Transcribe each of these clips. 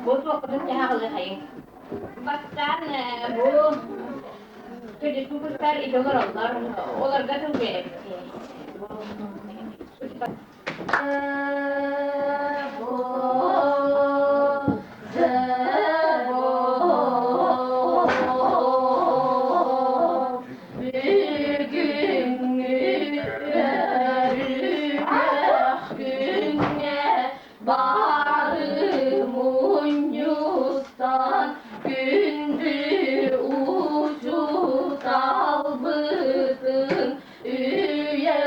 Бу туохпутун дьаһаҕылыахайыҥ. Бастаан бу төрдүс курстар ити олороллор, олорго тыл биэрэбит. Бүгүҥҥү үөрүүлээх күҥҥэ бары мунньустан күндү учууталбытын үйэ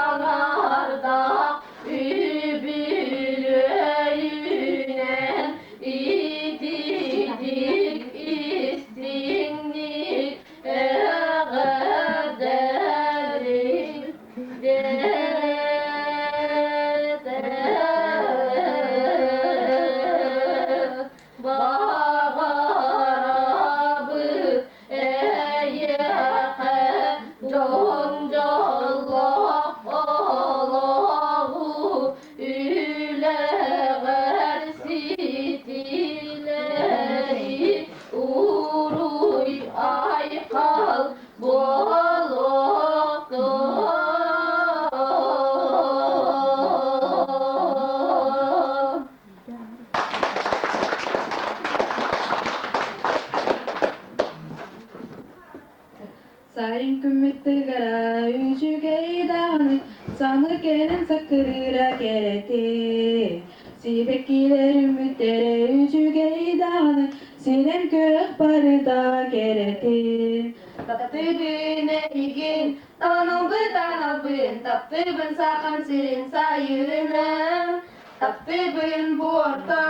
аҥардаах үбүлүөйүнэн итиитик истиҥник Баҕарабыт эйиэхэ дьон дьоллоох олоҕу үлэҕэр ситиилэри Уруй айхал буолуохтун! Сайын күммүт тыгара үчүгэй даҕаны, саҥа кэлэн саккырыыра кэрэтин. Сибэккилэр үммүттэрэ үчүгэй даҕаны, сирэн күөх барыта кэрэтин. Таптыыбын эйигин, таналбын таналбын, таптыыбын сахан сирин сайынын. Таптыыбын бу орто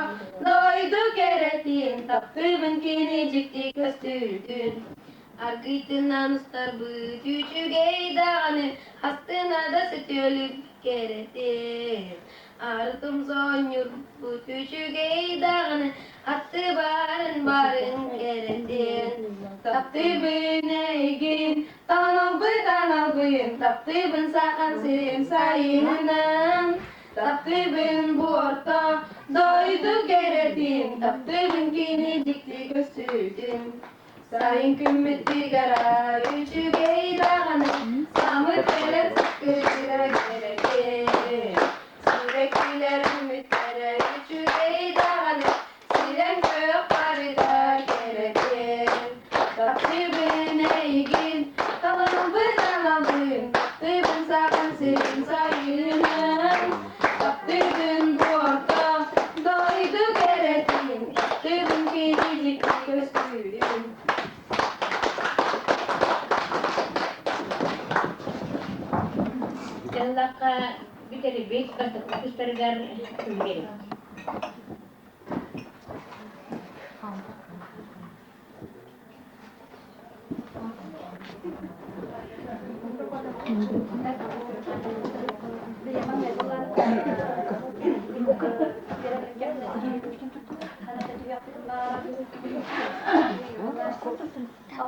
дойду кэрэтин, таптыыбын кини дьикти көстүүтүн. Аргыйтынан устарбыт үчүгэй даҕаны, астына да сөтүөлүк кэрэтин. Арытым сонньурбут үчүгэй даҕаны, атты баарын барын кэрэтин. Таптыыбын эйигин, таналбын аналбын, таптыыбын сахан сирин сайынынан. Таптыыбын бу орто дойду кэрэтин, таптыыбын кини дьикти көстүүтүн. Сайын күммүт тыгара үчүгэй даҕаны, самыр кэлэр сыккырыыра кэрэтин. Сибэккилэр үмүттэрэ үчүгэй даҕаны, сирэн күөх барыта кэрэтин. Таптыыбын эйигин, талабын аналбын, таптыыбын сахан сирин сайынын. Таптыыбын бу орто дойду кэрэтин, таптыыбын кини дьикти көстүүтүн. Дьаллахха бүтэрибит бастакы кустарыгар күлгэрит.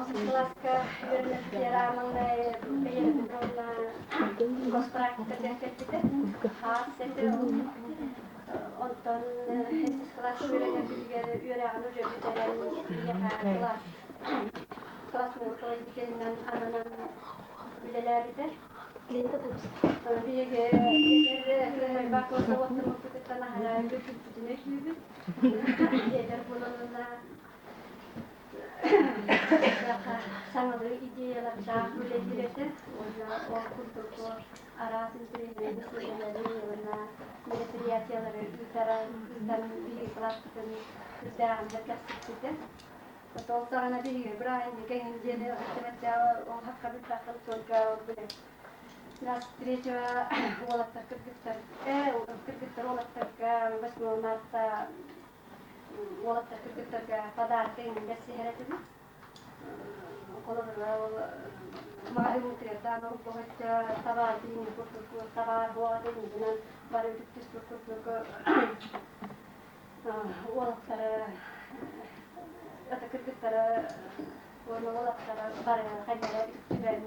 Кылааска үөрэнэр маҥнай Бэйэ Петровна госпрактика диэн кэлбитэ. Хаас этэ Онтон сэттис кылаас үөрэнэрбитигэр үөрэҕин уже бүтэрэн биһиэхэ кылаас классный руководителинэн ананан үлэлээбитэ. Биһиги уоттаммыппытыттан аһара үөрбүппүтүн өйдүүбүт. Эдэр буолан саҥалыы идеялардаах үлэлиир этэ уонна ол курдук араас интэриэһинэй бэсиэдэлэри уонна мероприятиелары ыытара ыытан биһиги кылааспытын үрдээҕин сэргэхсиппитэ. Ол саҕана биһиги бырааһынньык эҥин диэни ол хакка билбэххин только нас третьего уолаттар кыргыттар кыргыттар уолаттарга 8 марта уолаттар кыргыттарга подарка эҥин бэрсиһэр этибит. Холобура, ол маҕаһыынытыгар олбоһоччо табаар тииҥи курдук табаар буоҕа иннинэн бары үтүктүспүт курдук уолаттары это кыргыттары уонна уолаттары бары хайдара үтүктүбэн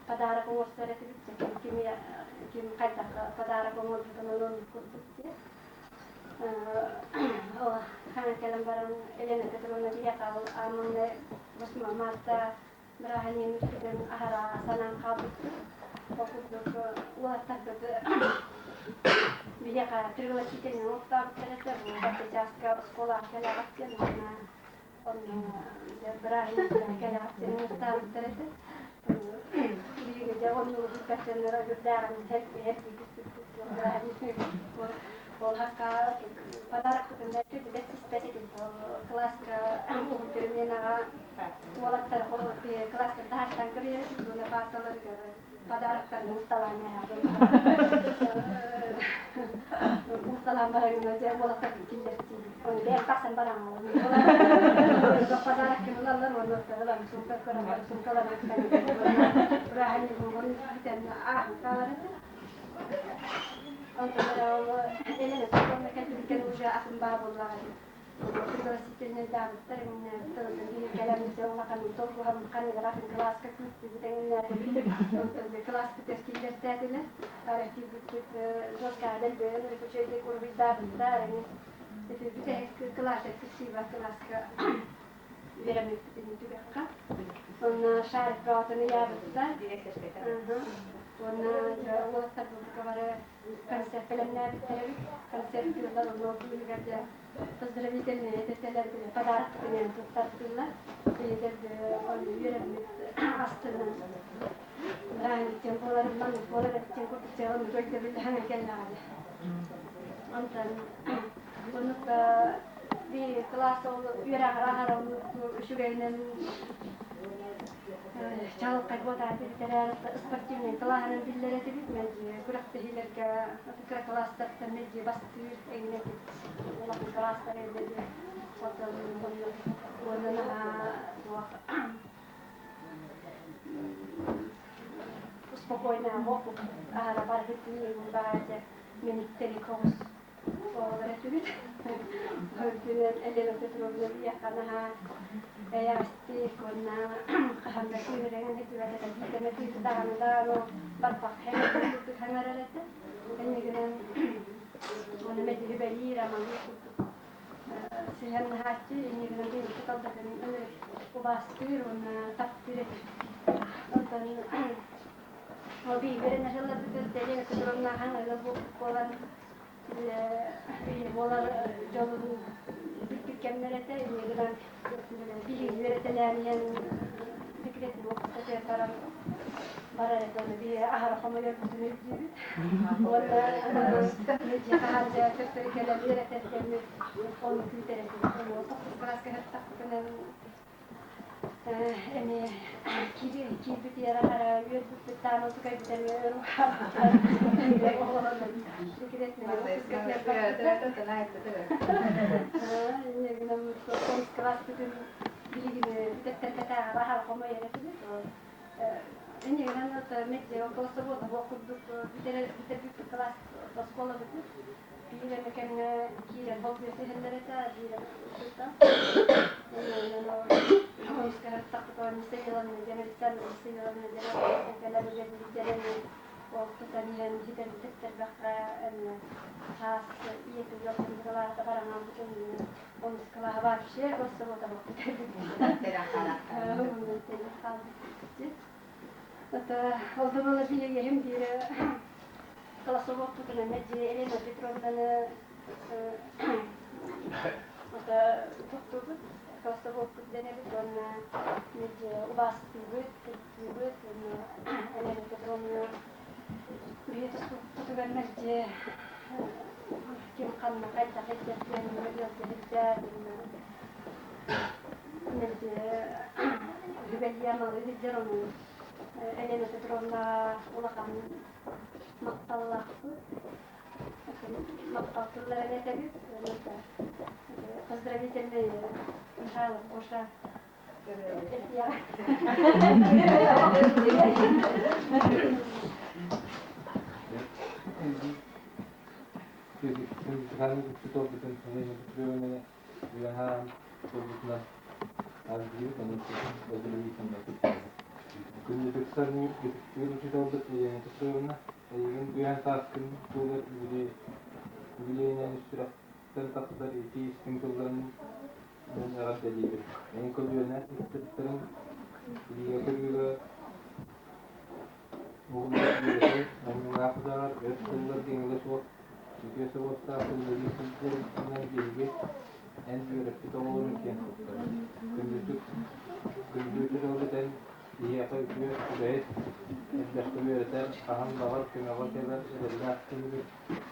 подарок оҥорсор этибит ким ким хайдах подарок оҥорбутунан оннук курдук дии. Ол хаҥа кэлэн баран Елена Петровна биһиэхэ ол ааммыны 8 марта бырааһынньыгын үрдүнэн аһара санаан хаалбыппыт. Ол курдук уолаттарбыт биһиэхэ пригласительнай оттообуттар этэ. Бу бачча чааска оскуолаҕа кэлэҕит диэн уонна онно бырааһынньыкка кэлэҕит диэн ыҥыртаабыттар этэ. Биһиги дьэ оннугу билбэт дьоннор үрдээҕин һэр түспүппүт бырааһынньык ол хакка подарокпытын бэркэ билэр түспэт этим. Кылааска переменаҕа уолаттар кылааска таһаартан кэбиһэр уонна паарталарыгар подароктарын усталаан усталаан барарына дьэ уолаттар киллэртиибит. Оны бэйэм тахсан баран подарок ылаллар уонна ылан сумка көрөн сумкаларын бырааһынньыгын бүтэн ааһан хаалар этэ. Онтон Елена Петровна кэлбиттэн уже атын баа буоллаҕа дии. Пригласительнайдаабыттар иҥнээбиттэр, онтон биһиги кэлэммит улахан долгуһан ханыгар атын кылааска күүттүбүт эҥиннээтибит. Онтон кылааспытыгар киллэртээтилэр. Арай киирбиппит доскаҕа дэлбэйэн үчүгэйдик уруһуйдаабыттар. Ити бүтэһик кылаас эккирсиибэ кылааска үөрэммиппитин түгэххэ. Онно шарик бөҕөтүн ыйаабыттар. Уонна уолаттарбытыгар бары концерт бэлэмнээбиттэр эбит. Концерттыыллар, онно быыһыгар дьэ поздравительные этэлэр подарок туттартыыллар. Кинилэр онно үөрэммит астынан бырааһынньыктан буоларын маннык буолар эбит курдук дьэ оннук өйдөбүл хаҥа кэллэҕэ. Онтон оннук би кылаас ол үөрэҕэр аһара оннук үчүгэйинэн чаҕылхай буотаат эбитэрээр спортивнай кылааһынан биллэр этибит мэлдьи күрэхтэһиилэргэ кыра кылаастартан мэлдьи бастыыр эҥин этибит улахан кылаастар элбэди оттон уонна наһаа туох спокойно аһара барбытыы баҕа мэниктэри көҕүс оҕолор этибит. Үрдүнэн Елена Петровна биһиэхэ наһаа эйэҕэстик уонна хаһан да кыыһырыҥын этибэт этэ, биирдэ кыыһырдаҕына даҕаны барбах курдук хаҥарар этэ. Иннигинэн уонна мэдиһи бэлиир, амалыыр курдук сыһыаннаһааччы, иннигинэн биһиги талдатын убаастыыр уонна таптыыр этэ. Онтон ол биһиги сылларбытыгар Елена Петровна хаҥыла буолан буолар дьолун бүппүт кэмнэр этэ. Инньэ гынан биһиги үөрэтэлээн иһэн декретный отпуска баран барар этэ. Ону биһи аһара хомойорбутун өйдүүбүт. Уонна хаһан дьэ төттөрү кэлэн үөрэтэр кэммит ону күүтэр этибит. Ону тохсус кылааска сыттахпытынан Эмиэ киирбитигэр аһара үөрбүппүт даҕаны сукайбыт эмиэ өр билигини аһара хомойор этибит. Иннигинэн медиа класса буох курдук бүтэрбиппит класс оскуола бүтүр. Биир эмэ кэмҥэ киирэн болгуйа түһэллэр этэ, биир эмэ ол тутан иһэн хитэн тэттэрбэххэ эмиэ хаас ийэтин дьолтон бараҥаабытын онус кылааһа вообще классовота Это ол да буолар биһиги биир классоводпутун эмэ Елена Петровнаны это туттубут, классоводпут дэнэбит уонна убаастыыбыт, кыттыыбыт уонна Елена Петровна биһи туспутугар мэлдьи ким ханна хайдах илдьэр диэн ыалдьа мэлдьи сүбэлиэ-амалыы сылдьар ону Елена Петровна улахан махталлаахпыт. Махтал тылларын этэбит. Поздравительный Михайлов Гоша. Күндүтүк учууталбыт Елена Петровна, эйигин быйаҥ сааскын туолар юбилейынан сүрэх истэн тахсар итии истиҥ тылларын мин эҕэрдэлиибин. Эн көлүөнэ ыччаттарын билиигэ-көрүүгэ уһуннук үөрэтэр, айымньылаах үлэҕэр өр сылларга иҥилэ суох үтүө суобастаах үлэлии сылдьаргынан биһиги эн үөрэппит оҕолоруҥ киэн туттабыт. Күндүтүк күндү учууталбыт эн Киһиэхэ үтүө үлэһит, элбэхтэ үөрэтэр, хаһан баҕар көмөҕө кэлэр эрэллээх киһибит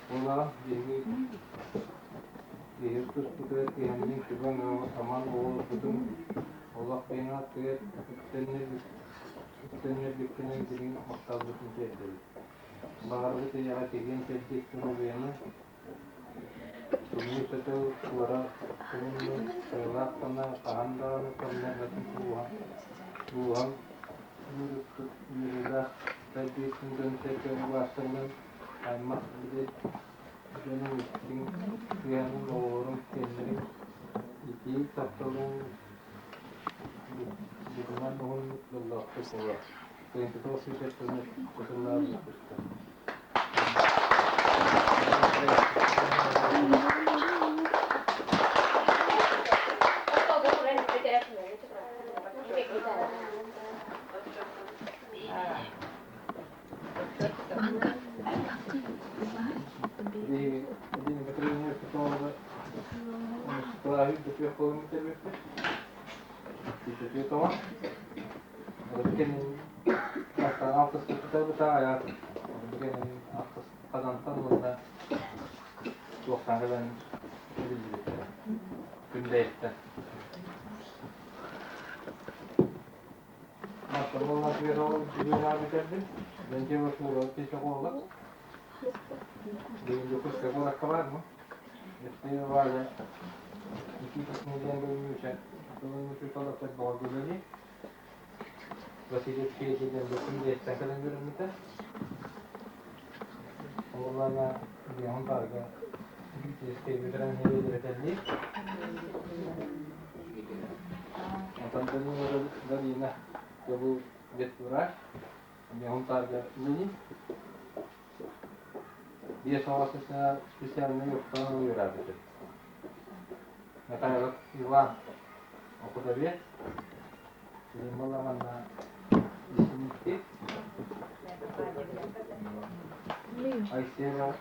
буоллаҕа. Биһиги киһи туспутугар киһинниин сүбэҥ-амаҥ оҕолорбутун олох киэҥ ааттыгар үктэннэрбиккинэн дириҥ махталбытын тиэрдэбит. Баҕарбыт эйэҕэ чэгиэн-чэбдик доруобуйаны, тымныы сөтөл туора уһуннук сыралаах санаа хаһан даҕаны самнарбатын дууһаҥ үөрүүлээх сайдыытын дьон-сэргэ убаастабылын аймах билэр дьонуҥ истиҥ сыһыанын оҕолоруҥ сиэннэриҥ итии тапталын бутунан уһуннук дьоллоохтук олор. Тыһыынча 900 сыллаах выпуска. Хадантан уонна туохтан кэлэн биллибиттэрэ. Күндэйиттэн. Василий Петин Күндэйиттэн кэлэн үөрэммитэ. Уоллаана Дион парга BTS бүтэрэн иһэр Онтон Дарина бу ветврач, Дион парга үлэлиир. Биэс оҕо специальнай уктан үөрээбитим. Михайлов Иван Окудовец, Лималаманна лесник Айсена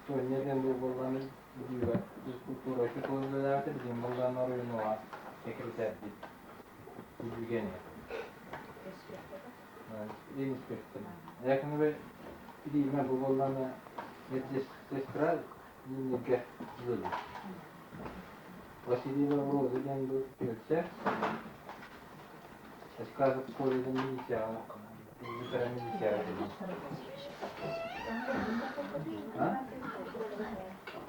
Тоня диэн буоллаҕына Бүлүүгэ физкультура учуутала үлэлээбитэ, билигин буоллаҕына оройуонуга секретарь Евгения. Инспектор. Якобы илиимэ бу буоллаҕына медсестра Нинегэ үлэлиир. Васильева Роза диэн бу фельдшер. Сказок колледжын милицияҕа бүтэрэн милицияҕа үлэлиир. А?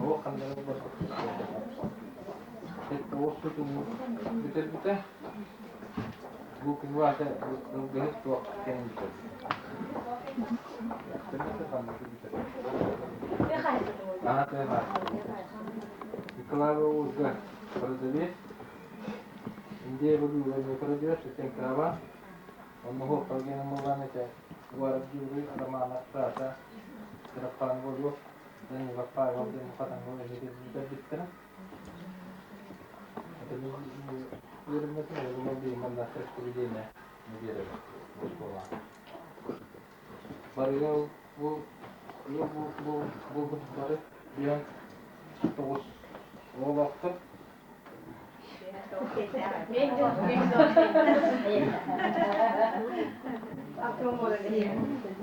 Ол ханна Бүтэрбитэ. Бу күн баата ылгыһыт туох кэнин бүтэрбит. Николаева Ольга продавец. Индия Бүлүүгэ продавец, Сенкава. Онно Евгений Муллан этэ Город Юрий Романов Саша Тыраппаан буолуох Данилов Павел диэн хатаҥҥа бүтэрбиттэрэ. Үөрэммэтим уолума биир распределение биэрэбин оскуолаҕа. Барыга бу бу бу бары биэн тоҕус оҕолоохтор.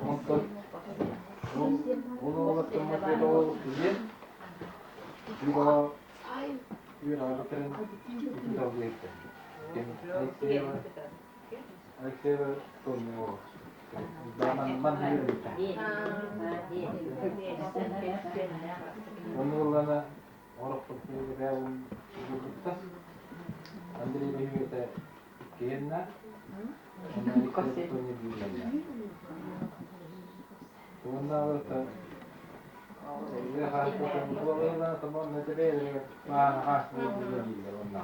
Онтон ол оҕолортон оҕол диэн Уонна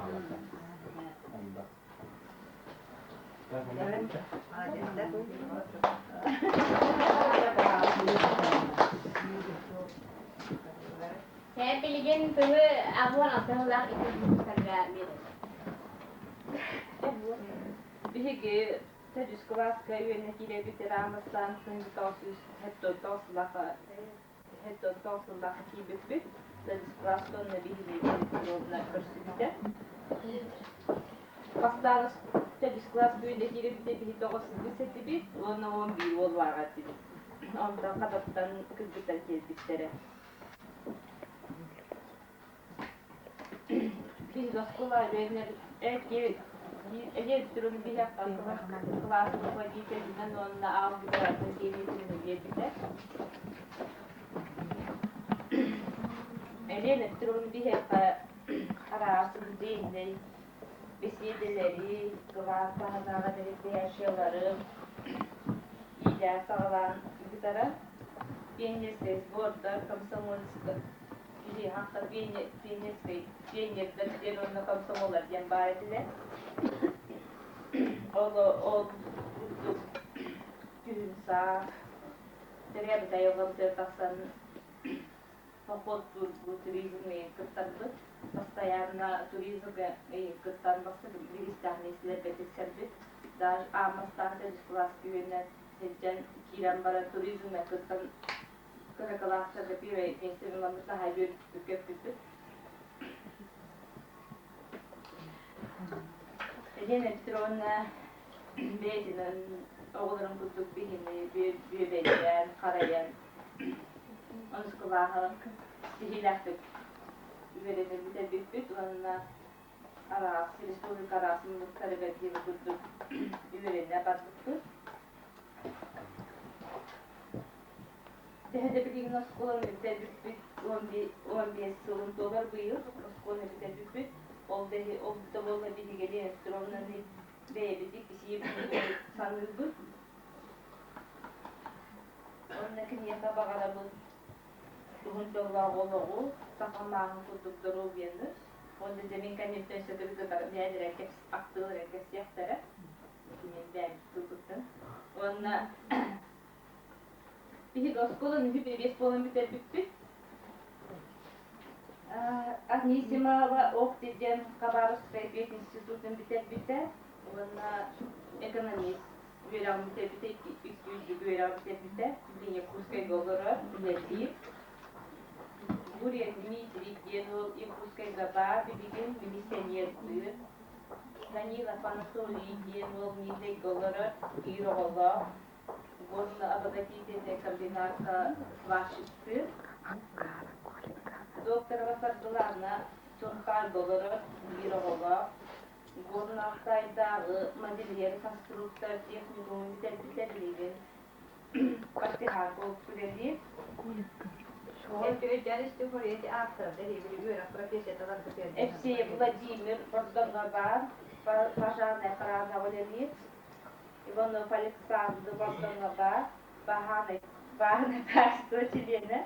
Чэ, билигин тылы 86 сыллаах икки выпустарга биэрэбит. Биһиги төрдүс кылааска үөрэнэ киирэбит Рамастан 1979 сыллаахха киирбиппит. Төрдүс кылааска онно биһиги Петровна көрсүбүтэ. Бастаан төрдүс кылаас үөрэнэ киирэбитэ биһи тоҕус кыыс этибит уонна 11 уол баара этибит. Онтон хататтан кыргыттар киирбиттэрэ. Биһиги оскуола үөрэнэр электронун биһиэхэ кылаас руководителинэн уонна алгебратын химиятын биэрбитэ. Елена Петровна биһиэхэ араас идейнэй бэсиэдэлэри, кылаас таһынааҕы мероприятиелары иилээн-саҕалаан ыытара. Пионерскай сбордар, комсомольскай киһи пионерскай пионердар диэн уонна комсомоллар диэн баар этилэр. Ол ол курдук күһүн саас төрөөбүт айылҕабытыгар тахсан походтуурбут, туризмҥа кыттарбыт. Постоянно туризмҥа кыттан бастакы бириистээх миэстэлэргэ тиксэрбит. Даже аан бастаан төрдүс кылааска үөрэнэн сылдьан киирэн баран туризмҥа кыттан кыра кылаастарга первое миэстэни ыламмыт наһаа үөрбүппүт-көппүппүт. Елена Петровна бэйэтинэн оҕолорун курдук биһини бүөбэйдээн, харайан онус кылааһы ситиһиилээхтик үөрэнэн бүтэрбиппит уонна араас республика араас муннуктарыгар диэри курдук үөрэнэ барбыппыт. Төһө да билигин оскуоланы бүтэрбиппит 15 сылын туолар быйыл оскуоланы бүтэрбиппит. Ол да ол да буолла биһиги Елена Петровнаны бэйэбит иккисии саныырбыт. Уонна киниэхэ баҕарабыт уһун дьоллоох олоҕу, саха мааһын курдук доруобуйаны уонна дьэ мин кэнниттэн сөтөлгө бэйэлэрэ ахтыылар кэпсиэхтэрэ. Итинэн бэйэбит тылбыттан. Уонна биһиги оскуоланы үһү биэс буолан бүтэрбиппит. Анисимова Охти диэн Хабаровскай пединститутун бүтэрбитэ уонна экономист үөрэҕин бүтэрбитэ, икки үрдүк үөрэҕин бүтэрбитэ. Билигин Якутскайга олорор, үлэлиир. Гурия Дмитрий диэн уол Якутскайга баар билигин милиционердыыр. Данилов Анатолий диэн уол Миитэйгэ олорор, биир оҕолоох. Горно-обогатительный комбинатка сварщиктыыр. Докторова Саргылаана Сунтаарга олорор, биир оҕолоох. Горно-Алтайдааҕы модельер-конструктор техникумун бүтэрбитэ билигин партизан буолуп үлэлиир. Евсеев Владимир Бордоҥҥо баар, пожарная охрана үлэлиир. Иванов Александр Бордоҥҥо баар, баһаанай бааһынай хаһаайыстыба чилиэнэ.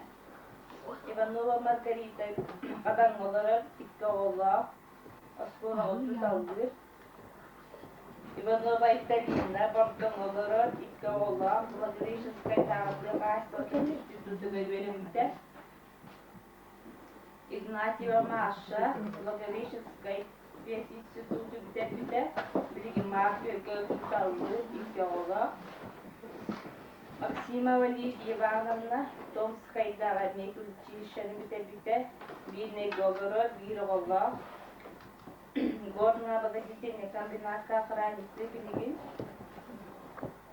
Иванова Маргарита Адаҥҥа олорор, икки оҕолоох, оскуолаҕа учууталлыыр. Иванова Айталина Бордоҥ олорор, икки оҕолоох, Благовещенскайдааҕы тыа хаһаайыстыбатын институтугар үөрэммитэ. Игнатьева Маша Благовещенскай пединституту бүтэрбитэ, билигин Маар Күөлгэ учууталлыыр, икки оҕолоох. Максимова Лидия Ивановна Томскайдааҕы медучилищены бүтэрбитэ, биир олорор, биир оҕолоох. Горно-обогатительный комбинатка охранниктыы билигин.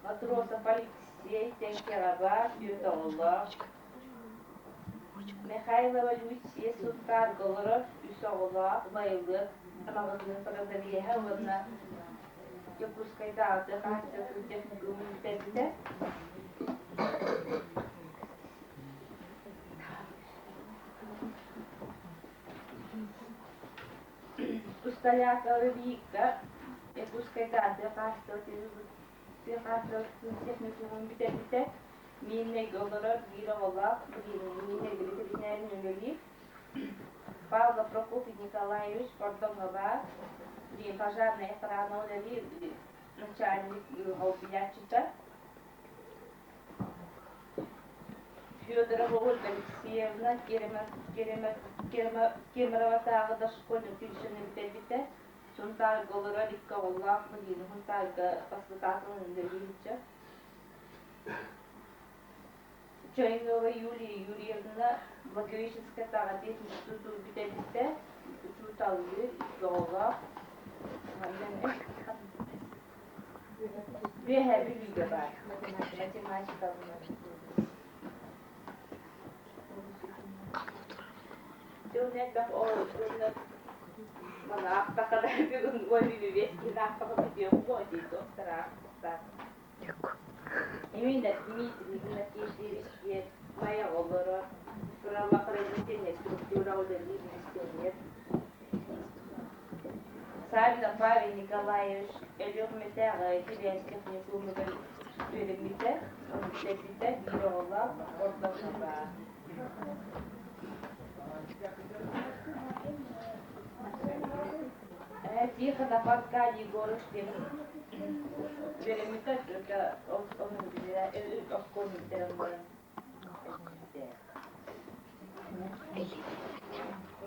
Матросов Алексей Тэҥкэҕэ баар, түөрт оҕолоох. Михайлова Люция Сунтаарга олорор, үс оҕолоох, Байылыат маҕаһыын продавеһа уонна Дьокуускайдааҕы тыа хаһаайыстыбатын техникумун бүтэрбитэ. Усталякова Вика Якутскайдааҕы тыа хаһаайыстыбатын техникумун бүтэрбитэ. Миирнэйгэ олорор биир оҕолоох, билигин Миирнэйгэ ветеринарин үлэлиир. Павлов Прокопий Николаевич Бордоҥҥо баар, билигин пожарнай охрана үлэлиир начальник холбуйааччыта. Федорова Ольга Алексеевна Кемероватааҕы дошкольнай училищены бүтэрбитэ. Сунтаарга олорор икки оҕолоох Мадина Сунтаарга воспитателын үлэлиирчэ. Чойнова Юлия Юрьевна Благовещенскайтааҕы институту бүтэрбитэ. Учууталлыыр икки оҕолоох. Үөһээ Бүлүүгэ баар математика Дьон элбэх оҕолорунан манаахтаха да бүгүн уон биэс аахтаха бүтүөх буо дии туохтар аахтахтаах. Именно Дмитрий Игнатьевич диэн Майа оҕолоро правоохранительнай структура үлэлиир миссионер. Саввинов Павел Николаевич Өлүөхүмэтээҕи сибээс техникумугар үөрэммитэ, бүтэрбитэ, биир оҕолоох, ордоҕуна баар. Тихонов Аркадий Егорович диэн үөрэммитэ, ону оскуоланы бүтэрэн баран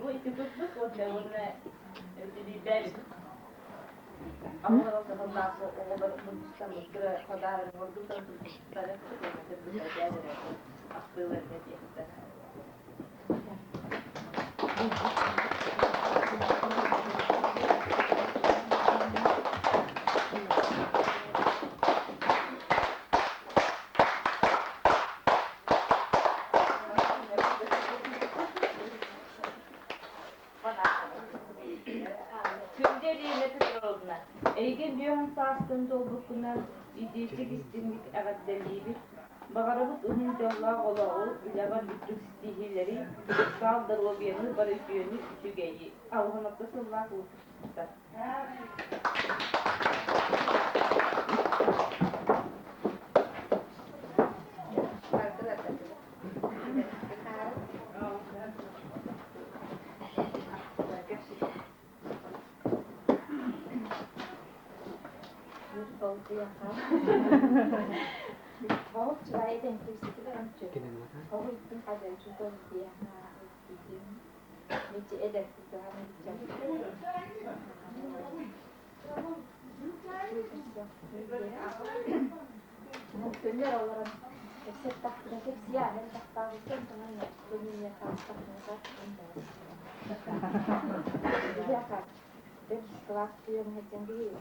Ну, ити курдук уонна билбэт оҕолор подарок оҥорбуттар ахтыыларга диэхтэр. Күндү Ирина Петровна, эйигин бүөһүн сааскын туолбуккунан итиитик истиҥник эҕэрдэлиибит. Баҕарабыт уһун дьоллоох олоҕу, үлэҕэр үрдүк ситиһиилэри, саал доруобуйаны, бары үтүөнү, үчүгэйи. Алҕанапта сыллаах выпускница. Көннөр олорон кэпсэттэхпинэ кэпсиэ элбэхтээҕиттэн туһан көнньүнэ таастахпына Бэрт кылаас үөрэнэрдэн биһиги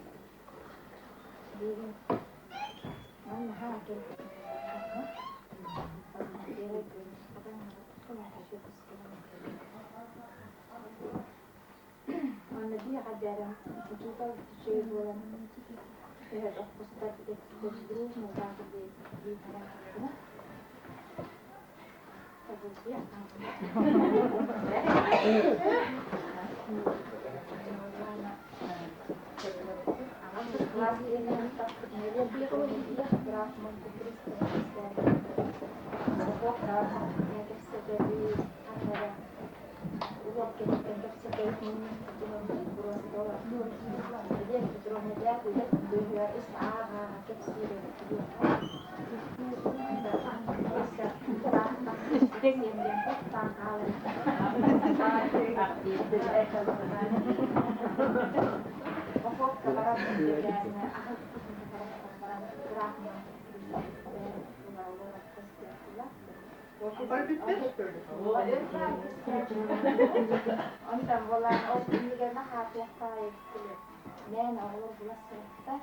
наһаа Уонна биир эҕэрдээрим учуутал үчүгэй буолан түһэр охпустар Онтон буолан ол күнүгэр наһаатыахтаайы мээн оҕолор була сырытта.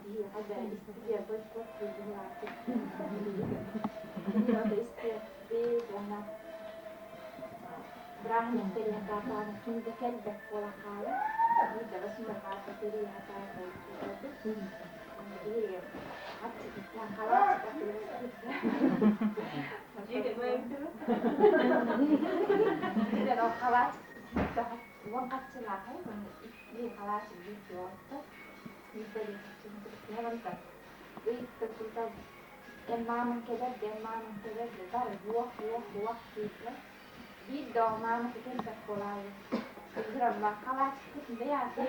Биһиэхэ да истиэ бойкот диир Кинини ото истиэхпит уонна бырааһынньык тэрийэ ким да кэлбэт буолан хаалар. Биирдэ бассаапка тэрийэ сатаан биһиги уон хаччылаахай икки халаачык биир кило биирдэ ыйытта эн маамаҥ кэлэр эн маамаҥ кэлэр бары уох уох уох дииллэр биир да маамата кэлбэт буолаайы Грамма халаачыкпытын бэйэҕэ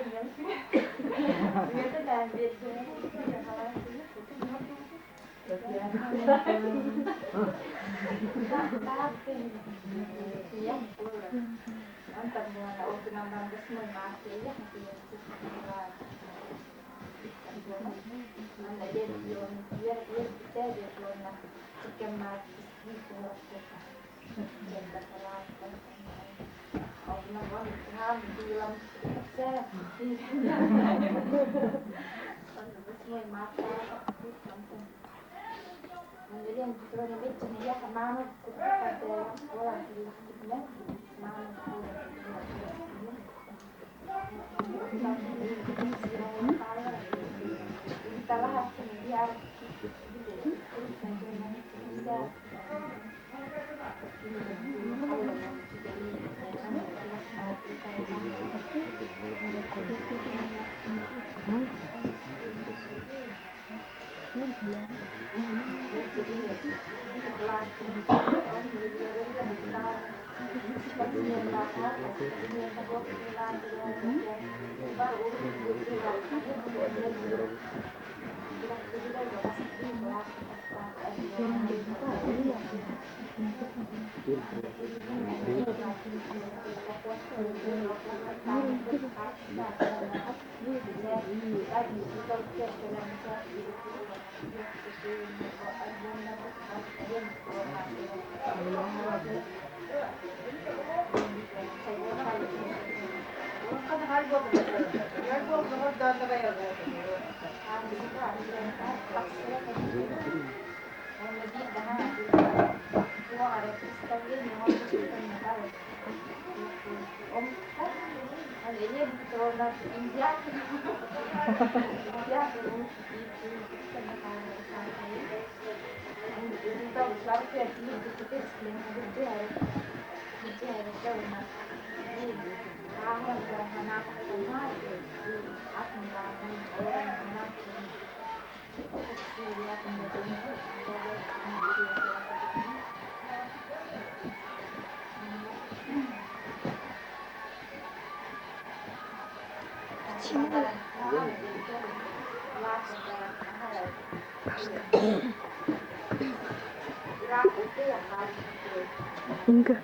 Үөтэлээн биэрдим Инга.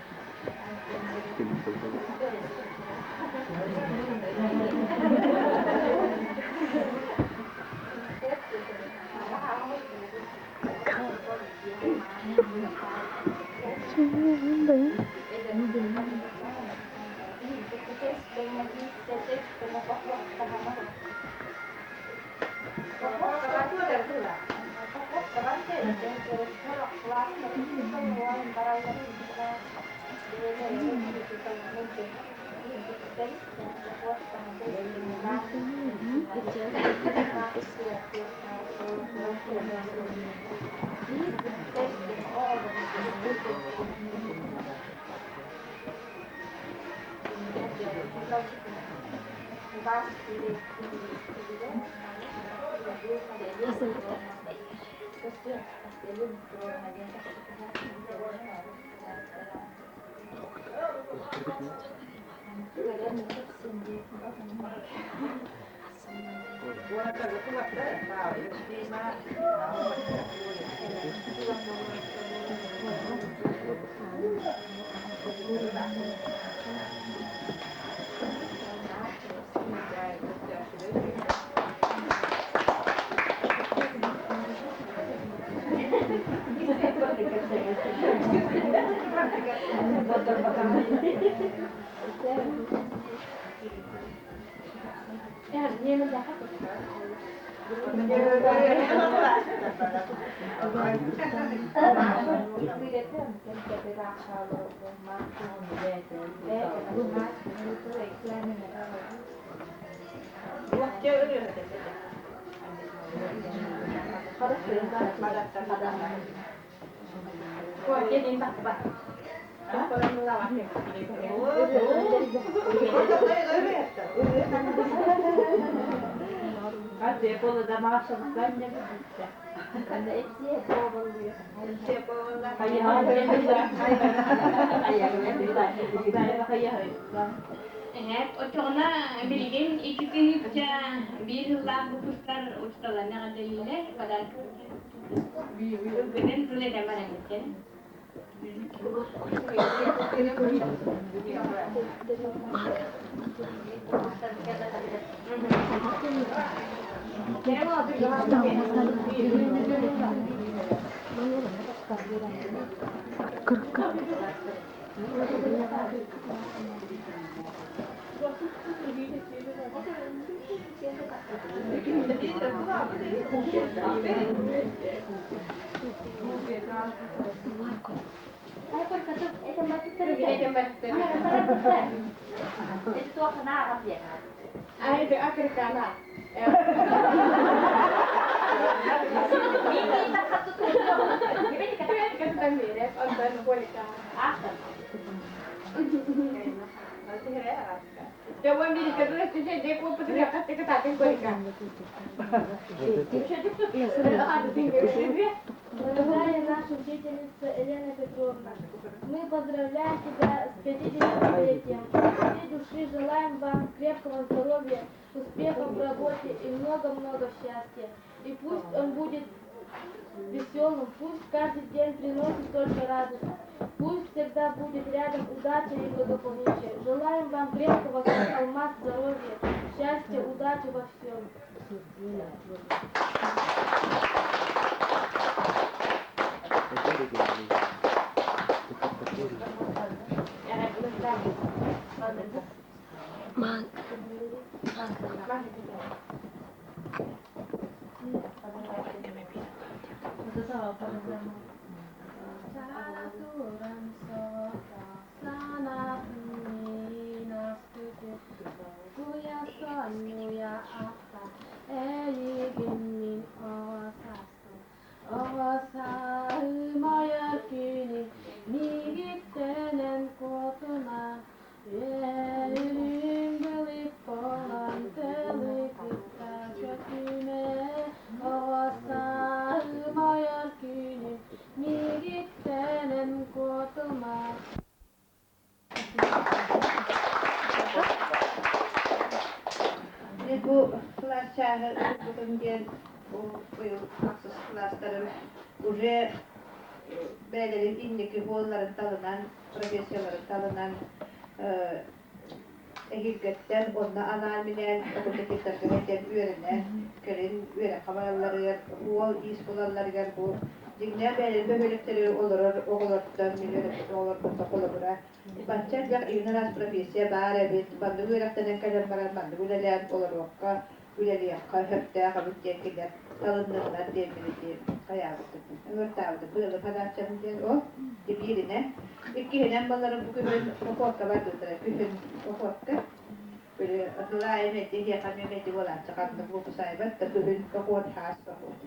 Эһээт, оччоҕуна билигин 2 тыһыынча 1 сыллаах выпустар учууталларына эҕэрдэлииллэр, подарок ылгынын тыл этэн баран иттэн. Дорогая наша учительница Елена Петровна, мы поздравляем тебя с 50-летием. От всей души желаем вам крепкого здоровья, успехов в работе и много-много счастья. И пусть он будет веселым, пусть каждый день приносит только радость. Пусть всегда будет рядом удача и благополучие. Желаем вам крепкого, как алмаз, здоровья, счастья, удачи во всем. Бу кылаас чааһы ылбытым диэн бу быйыл ахсыс кылаастарым уже бэйэлэрин инники буолларын талынан, профессияларын талынан эһиилгэттэн онно анаан-минээн факультативтарга кэлэн үөрэнэ, кэлин үөрэххэ баралларыгар, суол-иис булалларыгар бу дьиҥнээх бэйэлэрин бөһүөлэктэригэр олорор оҕолортон, мин үөрэппит оҕолорбуттан холобура бачча элбэх иин араас профессия баар эбит, маннык үөрэхтэнэн кэлэн баран маннык үлэлээн олоруохха, үлэлиэххэ сөптөөх эбит диэн кинилэр талынныннар диэн билити хайаабытым, ыҥыртаабытым. Быылы хадааччабын диэн ол бииринэн. Иккиһинэн балларым бу күһүн охуокка бардылар. Күһүн охуокка били ылаайым эти иһиэхэ эмиэ мэти буолааччы ханнык буопусаайбат да күһүн охуот хаас охуот.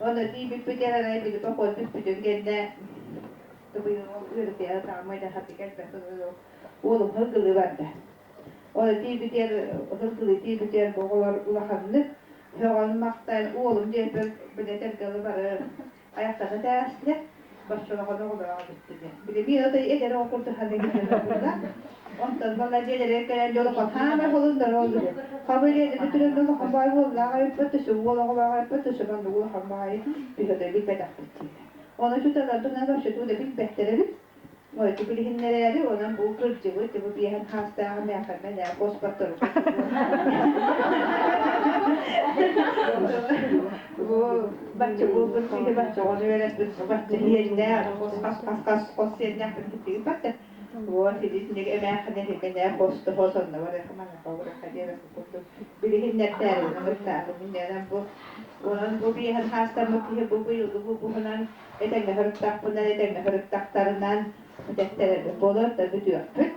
Ону тиийбиппит эрэ били похуот бүппүтүн кэннэ үөрэтиэҕэ таамай да хаты кэлбэт уолум һылгылыы барда. Ол тиийбитигэр һылгылыы тиийбитигэр бу оҕолор улаханнык сөҕөн махтайан уолум диэппэр билэтэргэли бары айахтана тээстилэр боччолоҕону оҕолоро бүттүлэр. Билими отой эдэр оҕо курдук ханныгы Онтон балла дьиэлэригэр кэлэн дьолохон хаамай холуннар оллу. Хабылиэни бүтүрэн улахан баай буоллаах эбиппит, төсө уол оҕолоох эбиппит, төсө маннык улахан баайы биһиги билбэтэхпит дииллэр. Ону чуталар туһунан вообще тугу да билбэттэр эбит. Ой, билиһиннэрээри, онон бу кырдьыбыт, бу биэһэн хаастааҕы мээхэммэ нээ поспортору Бу бачча буолбут киһи бачча оҕону үөрэппит, бачча иэннээх, хос хас хас хос хос сиэннээх бит бачча. Вот сидит эмээххинэ химэнэ хостоһо сонно барыха маныха барыха диэн курдук билиһиннэртээрин ымыттаабын миннээн бу онон бу биэһэн хаастаммыт киһи бу быйылгы бу буһунан этэҥҥэ сырыттахпынан этэҥҥэ сырыттахтарынан бүтэттэрэрбит буолуо да бүтүөхпүт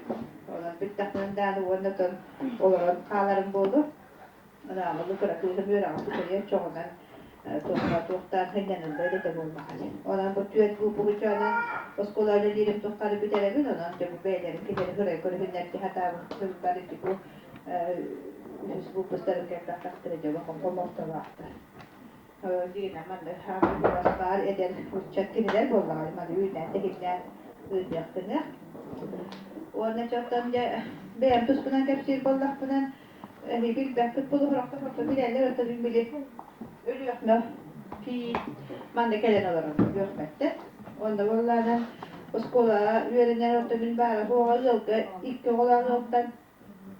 онон бүттэхпинэн даҕаны уонна тон олорон хааларым буолуо. Анаабылы кыра кыыһым үөрэҕин бүтэрэр чоҕунан туохха туохтаан сынньаныллар этэ буоллаҕа. Онон бу түөрт бу оскуола үлэлиирим тухары бүтэрэбин, онон дьэ бу бэйэлэрин киһини хырай көрүһүннэрди сатаабыттар ити бу үһүс выпустарын кэлбэтэхтэрэ дьэ хомолтолоохтор. Дина манна баар эдэр ыччат кинилэр буоллаҕа маны үүнээн тэһиннээн ыытыахтыныах. Уонна чоттон дьэ бэйэм туспунан кэпсиир буоллахпынан эһиги билбэппит буолуохтар орто билэллэр оттон били Өлүөхмэ кийиит манна кэлэн олорор Өлүөхмэттэн. Онно буоллаҕына оскуолаҕа үөрэнэр орто мин баара суоҕа ыалга икки оҕолоох ыалтан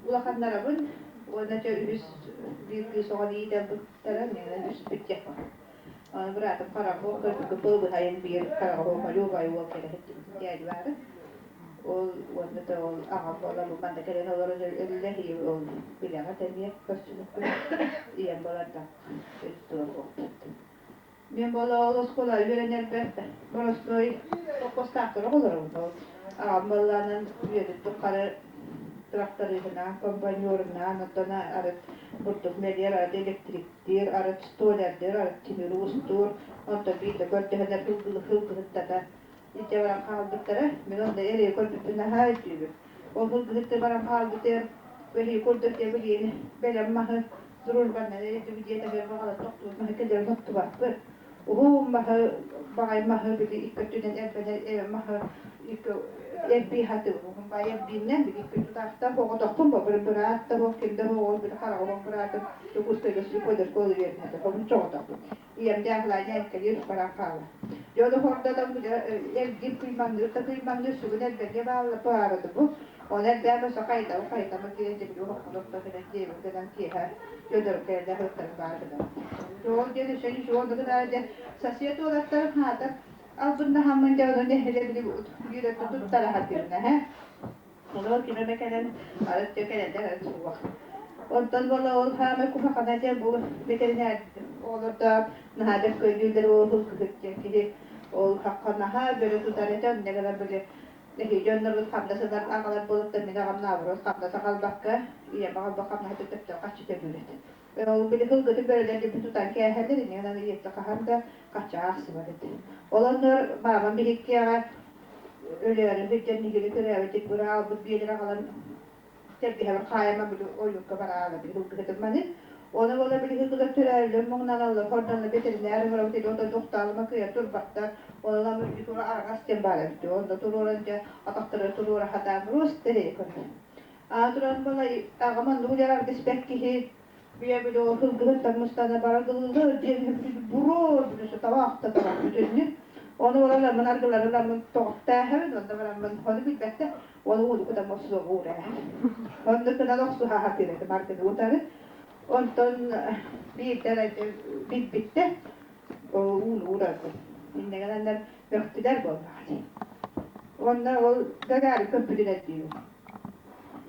улаханнарабын уонна чэ үһүс биир кыыс оҕону иитэн быттара миэнэ үспүт диэх Аны быраатым хараҕа көрбүккэ быһайын биир хараҕа убай уол кэлэ сылдьыбыт дядя баара. Ол уонна да ол аҕам буолан бу манна кэлэн олорон өллө ол билэҕит эмиэ көрсүбүппүт ийэм буолар да туох Мен буола ол оскуола үөрэнэрбэр боростуой сопхуостаахтар оҕолорум ол аҕам буоллаанан үөрүн тухары тракториһынан, комбайнерынан, оттон арыт бурдук мэлиэр, арыт электриктиир, арыт столярдыыр, арыт тимир уустуур, онтон биирдэ көрдөһөнөр хылгыһыттата илдьэ баран хаалбыттара. Мин онно эрэй көрбүппүн наһаа өйдүүбүн. Ол хылгыһытты баран хаалбытыгар бэһии курдук дьэ билиэн бэлэм маһы дружбаннан эрийдибит диэтэхэр баҕалар тохтуур маһы кэлэрин оттубаппыт. Уһун маһы, баҕай маһы били икки өттүнэн эрбэнэр эбэ маһы икки эрбии хатыы уһун баай эрбииннэн били икки тутаахтаах оҕотохпун бу быраат да буол ким да буол били хараҕа быраатым Дьокуускайга слепойдар школа үөрэнэ хобун чоҕотохпун ийэм дьааһылаанньа эккэлиир баран хаалар. Дьону хордотон эргиир кыймаҥныыр да кыймаҥныыр сүгүн эрбэҥҥэ баарады бу. Оны эрбээн өссө хайдабы хайдамы киирэн дьэбили олоххун гынан диэбин гынан киэһэ дьонорум кэлэллэр ыттарын баар гынан. Ол диэн өссө ничего гынаа диэн сосед уолаттарым хаатар албыннаһаммын дьэ ону нэһилэ били биир өттө туттара сатыырна һэ. Олор ким эмэ кэлэн арыт дьэ кэлэллэр арыт суох. Онтон буола ол хаамай куһаҕана диэн бу бэтэринээр оҕолордоох наһаа да көйдүүллэр ол кыһыт диэн киһи ол хахха наһаа бөрө тутар этэ онно гынан били эһиги дьонноргут хамнас ылар аҕалар буолуттан мин аҕам наоборот хамнас аҕалбакка ийэм аҕалбат хамнаһа төптөөх харчы төлүүр этэ. Ол били кылгытын бөрөлөр диэн тутан кээһэллэр инньэ гынан ийэттэ хаһан да харчы аахсыбат этэ. Ол оннугар маамам биһиккиэҕэ өлөөрү сылдьан нэһилиэк төрөөбүт быраалбыт биэлэр аҕалан тэлгэһэбэр хаайама били ойуукка бараала били кылгыһытым маны. Оны бола били кылгылар төрөөллөр муҥнаналлар хордонно бэтэринээр ыҥырабыт или ото тохтоолума кыйа турбаттар. Онон тура арҕас диэн баар эбит. Онно туруоран дьэ атахтары туруора хатаан просто эрэй көрөр. Аатыран балай аҕам оннук дьарар испэт киһи бүйэ било сылгыһыттан мустана барагылылар диэн буруо бүлүсү табаахта табах бүтүннү ону бараламмын аргыларыламмын тоҕуттааһабын онно бараммын ону билбэттэ ону ууну кутам охсуоҕуура онно кынан охсуһааха тиэрэтим аргыны утары онтон биирдэ билбиттэ ууну уурарбын иннэгэнэннэр мөхтүлэр буоллаҕа уонна ол Гагарин көппүтүн эрдиибин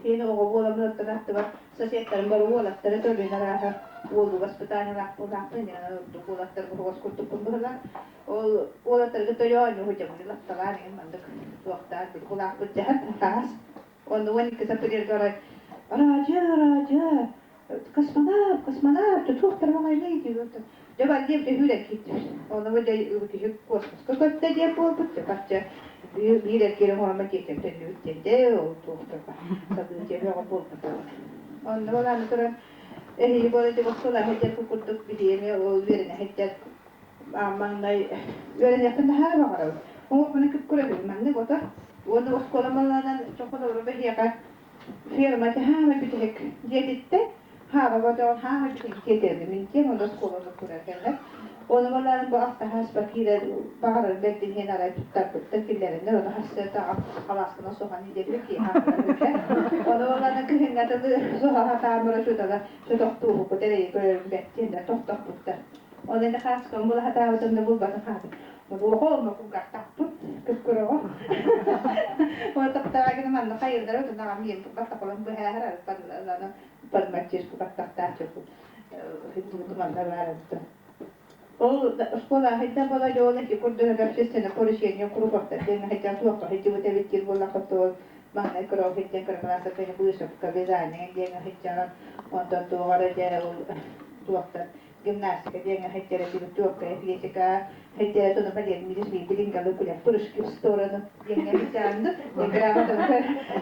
Киин оҕо буоламмын оттон аттыбар соседтарым бары уолаттары төлүөн арааһа уолу воспитаниелаах буолаахпын ордук уолаттар оһоҕос курдукпун быһылаах. Ол уолаттарга төлө оонньуу сылдьабын лапталаан иһин маннык туохтаан улааппыт дьаһан таас. Онно 12 саппыдерга арай Радя, Радя, космонавт, космонавт, туохтар маҥайный диир. Дьэ баргиэм төһүүрэн киирдибит. Ону бу дьэ киһи космоска көттө диэн буолбут. Дьэ бачча биир эргиир оҥоромо тиэтэн төннүбүт диэн дьэ ол туохтар событие бөҕө буолбут. Онно буолааны туран эһиги буола дьэ босхолоһо диэн курдук биһиэни ол үөрэнэ сылдьар маҥнай үөрэниэхпин наһаа баҕарабын. Оҥорбуна күп-күрэ маннык ото. Уонна оскуола маллаанан чохолору бэһиэхэ ферма хаама бүтэһик дьиэтиттэн хаама бодоон хаама бүтэһик дьиэтэрбин мин киэҥ онно оскуоланы турар кэллэр. Оны балаарын бу алтаһаас киирэр баҕарар бэрдин иһин арай туттарбыттар киллэрэннэр ону харсыата халааскына сухан диэбит киэһэ Оны балаана кыһыҥҥа тылы суһаха таамыра чутала чотохтууһуккут эрэйи көрөрүм бэртиэннэр тохтоппуттар. Оны ини хааскан була хатаабытым да булбатын хаатын. Оҕо онно кулгаахтаахпын, кып-кыраҕа. Оны таптааҕа манна хайырдара отун миин баттаколон быһааһар арыппан пармаччишку баттахтааччы манна баар. Ол школа хайдан бола дьола ки курдук общественное поручение круговтар диэн хайдан туохха хайдыбыт эбит диир буоллахха ол маҥнай кыроо хайдан кыра кылаастарга вышивка, вязание диэн хайдьаҕын, онтон туоҕара дьэ ол туохтар гимнастика диэн хайдара тибит туохка атлетика хайдара тону балет мидис билингалы күлэ прыжки в сторону диэн хайдьаанды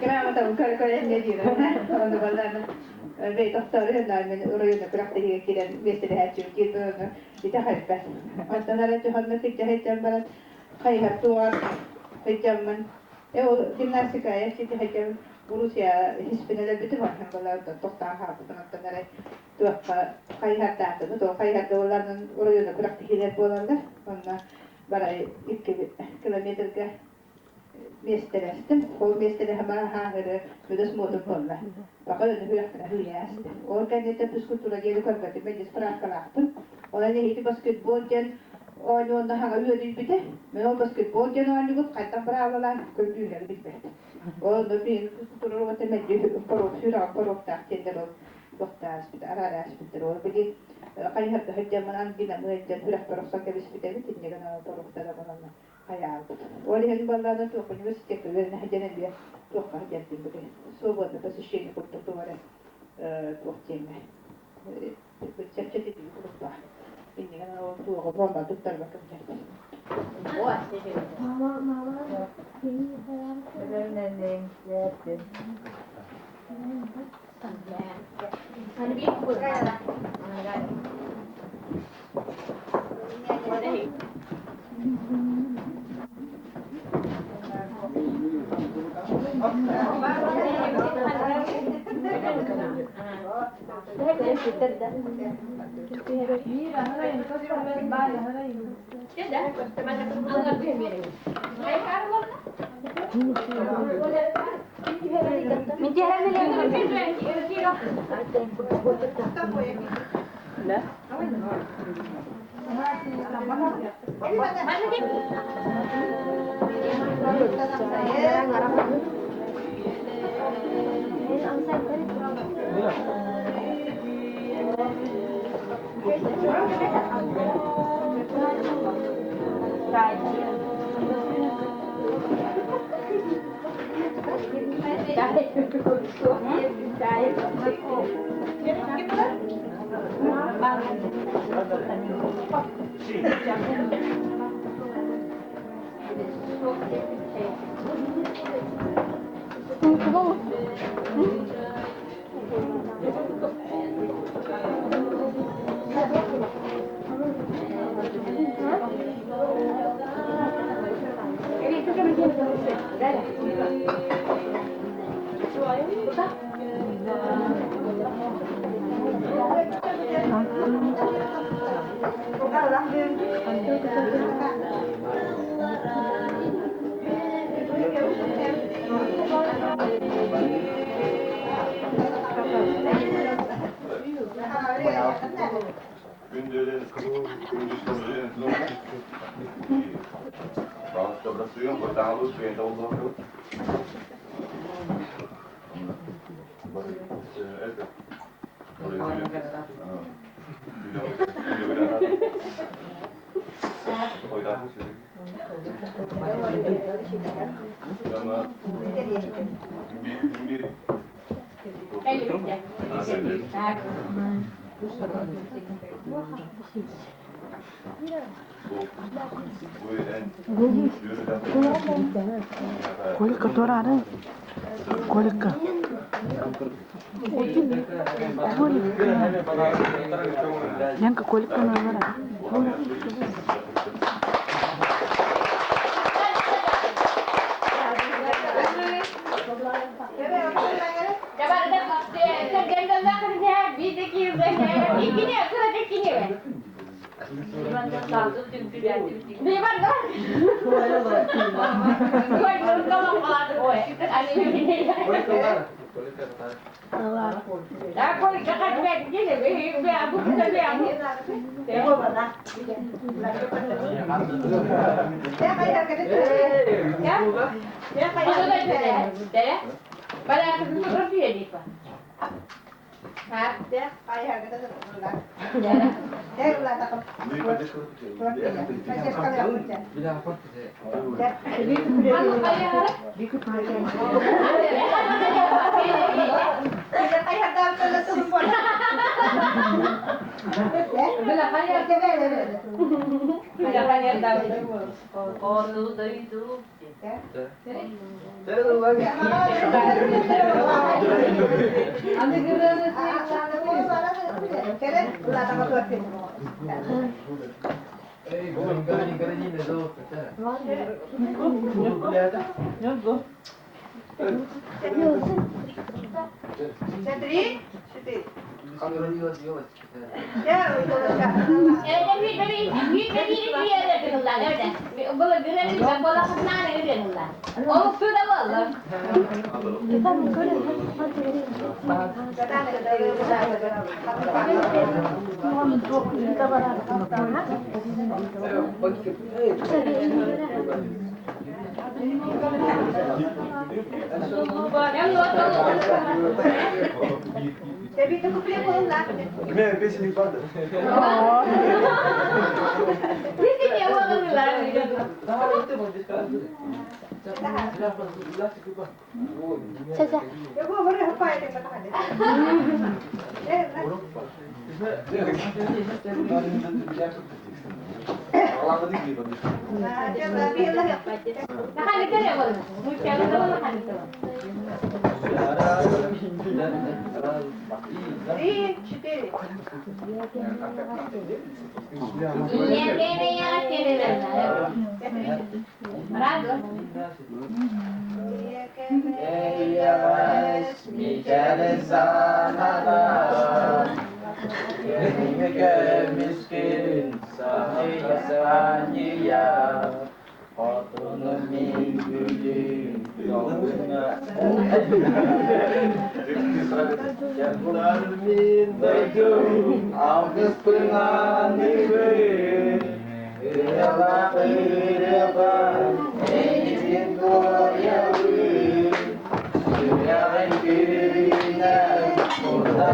грамотам көр көр энне диир ону балланы бэй тохтору мен оройуна күрэхтэһиигэ киирэн миэстэлэһээччи киирбин итэҕэйбэт. Онтон эрэ дьоһонно кырдьа баран хайыһар туоҕар сылдьаммын э ол гимнастикая сити сылдьабын Урусия хиспинэлэр бүтүн бархан балар тохтоон хаалбытын оттон эрэ туохха хайыһардаатыбыт ол хайыһарда буолларынан оройуона күрэхтэһиилэр буолаллар онно барай 2 километрга миэстэлэстим. Ол миэстэлэһэмэ хааһыры мүдөс муотун буолла. Бака өнү хүрэхтэрэ хыйаасты. Ол кэнниттэн физкультура диэри көрбөтүм, мен справкалаахпын. Ол эһиги баскетбол диэн оонньуонна хаҥа үөрүйбүтэ. Мен ол баскетбол диэн оонньугут хайдах быраабылаан көрдүүннэри билбэт. Ол биһиги физкультура робота мэлдьи порог сүрэҕэ поруоктаах диэннэр ол туохтааспыт, араараспыттар. Ол били хайыһарга сылдьаммын ангинамы диэн сүрэхпэр охсон кэбиспит эбит, инньэ гынан поруоктара баланна хайаабыт. Ол иһин баллаана туох университекка үөрэнэ сылдьан эмиэ туохха сылдьардым били свободное посещение курдук туох эрэ туох диэҥҥэ чэпчэтитии курдук иннигэн ол туоҕу буолла туттарбакка сылдьардым. Колька турарын. Колька. Колька. Ленка, Колька номера.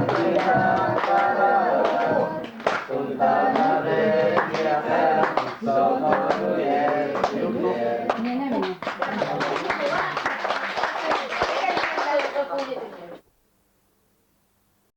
Thank you.